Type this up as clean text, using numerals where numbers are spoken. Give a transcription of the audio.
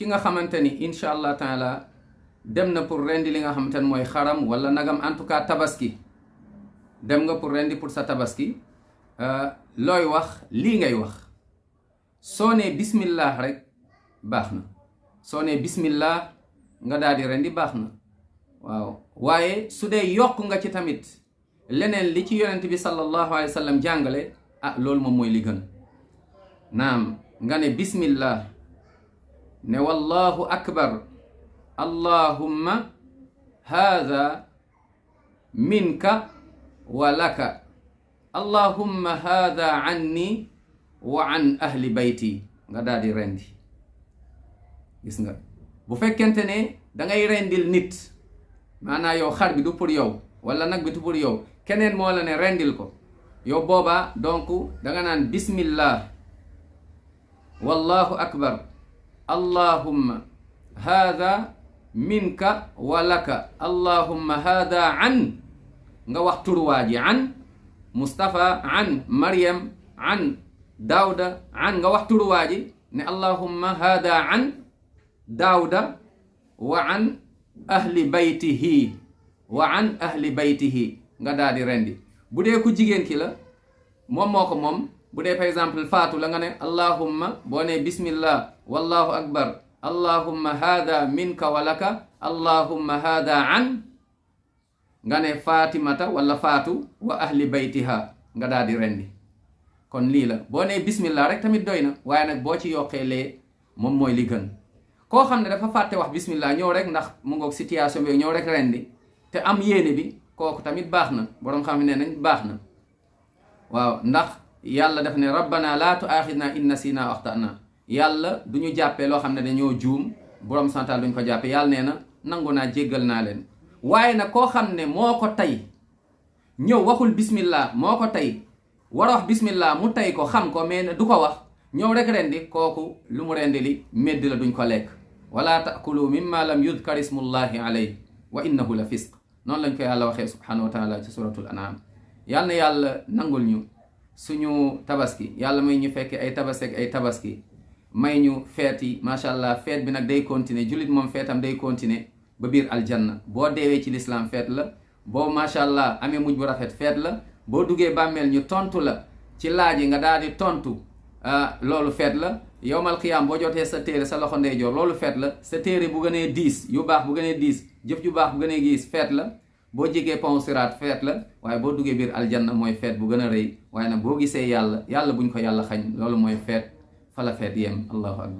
ki nga xamante ni incha allah taala dem na pour rendi li nga xamante ni mooy xaram wala nagam en tout cas tabaski dem nga pour rendi pour sa tabaski looy wax lii ngay wax soo nee bismillah rek baax na soo nee bismillah nga daal di rendi baax na waaw waaye su dee yokk nga ci tamit leneen li ci yonent bi sallallahu alayhi wa sallam jàngale loolu moom mooy li gën naam nga ne bismillah ne wallahu akbar allahumma haadha minka wa laka allahumma haadha anni wa an ahli bayti nga daal di rendi gis nga bu fekkente ne dangay rendil nit maanaa yow xar bi du pour yow wala nag bi du pour yow keneen moo la ne rendil ko yow boobaa donc danga naan bismillah wallahu akbar allahumma haadha minka wa laka allahumma haadha an nga wax turwaa ji an Mustafa an Maryam an Daawda an nga wax turwaa ji ne allahumma haadha an Daawda wa an ahli baytihi wa an ahli baytihi nga daal di rendi bu dee ku jigéen ki la moom moo ko moom bu dee par exemple faatu la nga ne allahumma boo ne bismillah wallahu akbar allahumma haadha minka wa laka allahumma haadha an nga ne fatimata wala faatu wa ahli baytiha nga daal di rendi kon lii la boo ne bismillah rek tamit doy na waaye nag boo ci yokkee lee moom mooy li gën koo xam ne dafa fàtte wax bismillah ñëw rek ndax mu ngoog situation bi ñëw rek rendi te am yéene bi kooku tamit baax na boroom xam ne nañ baax na waaw ndax yàlla daf ne rabbana laa tu'aaxidna in nasina aw axtana yàlla du ñu jàppee loo xam ne dañoo juum boroom santal duñ ko jàppee yàlla nee na nangu naa jéggal naa leen waaye nag koo xam ne moo ko tey ñëw waxul bismillah moo ko tey war a wax bismillah mu tey ko xam ko mais du ko wax ñëw rek rendi kooku lu mu rendi li médd la duñ ko lekk wala taakulu mimma lam yudkar ismullahi alayhi wa innahu la fisq noonu lañ ko yàlla waxee subhanahu wa taala ci suratul an'am yàlla na yàlla nangul ñu suñu tabaski yàlla may ñu fekke ay tabaski ak ay tabaski may ñu feet yi macha allah feet bi nag day continuer jullit moom feetam day continuer ba biir aljanna boo deewee ci lislaam feet la boo macha allah amee mujj bu rafet feet la boo duggee bàmmeel ñu tontu la ci laaj yi nga daal di tontu loolu feet la yowmal qiyaam boo jotee sa téere sa loxo ndeyjoor loolu feet la sa téere bu gënee diis yu baax bu gënee diis jëf ju baax bu gënee gis feet la boo jegee pont siraat feet la waaye boo duggee biir aljanna mooy feet bu gën a rëy waaye nag boo gisee yàlla buñ ko yàlla xañ loolu mooy feet fa la feet yem allahu akbar